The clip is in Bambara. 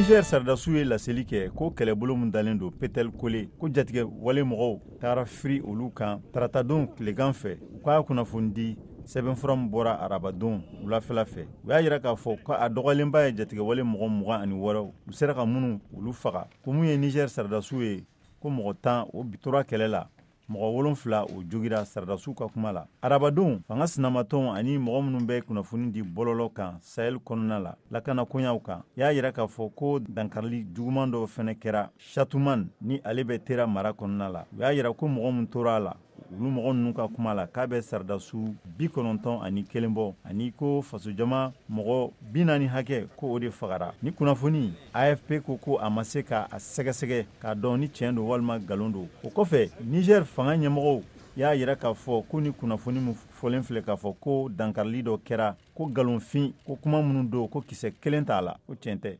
Niger saridasiw ye laseli kɛ ko kɛlɛbolo min dalen don Petel Kole, ko jatigɛ wale mɔgɔw taara firi olu kan taratadon tilegan fɛ. U k'a kunnafoni di sɛbɛnfura min bɔra arabadon wulafɛla fɛ, u y'a yira k'a fɔ ko a dɔgɔlenba ye jatigɛwale mɔgɔ 26, u sera ka minnu olu faga. Ko mun ye Niger saridasiw ye, ko mɔgɔ 10 o tora kɛlɛ la, mɔgɔ 7 o jogira saridasiw ka kuma la. Arabadon, fanga sinamatɔnw ani mɔgɔ minnu bɛ kunnafoni di bɔlɔlɔ kan Sahel kɔnɔna la lakana koɲaw kan, y'a yira k'a fɔ ko dankarili juguman dɔw fɛnɛ kɛra Chatuman ni ale bɛ Tera mara kɔnɔna la. U y'a yira ko mɔgɔ min tora a la, olu mɔgɔ ninnu ka kuma la, k'a bɛ saridasiw 91 bɔ, ani ko fasojama mɔgɔ 40 hakɛ ko o de fagara. Ni kunnafoni, AFP ko a ma se k'a sɛgɛsɛgɛ k'a dɔn ni tiɲɛ don walima nkalon don. O kɔfɛ, Niger fanga ɲɛmɔgɔw y'a yira k'a fɔ ko ni kunnafoni min fɔlen filɛ k'a fɔ ko dankarili dɔ kɛra, ko nkalonfin, ko kuma minnu don, ko kisɛ kelen t'a la, ko tiɲɛ tɛ.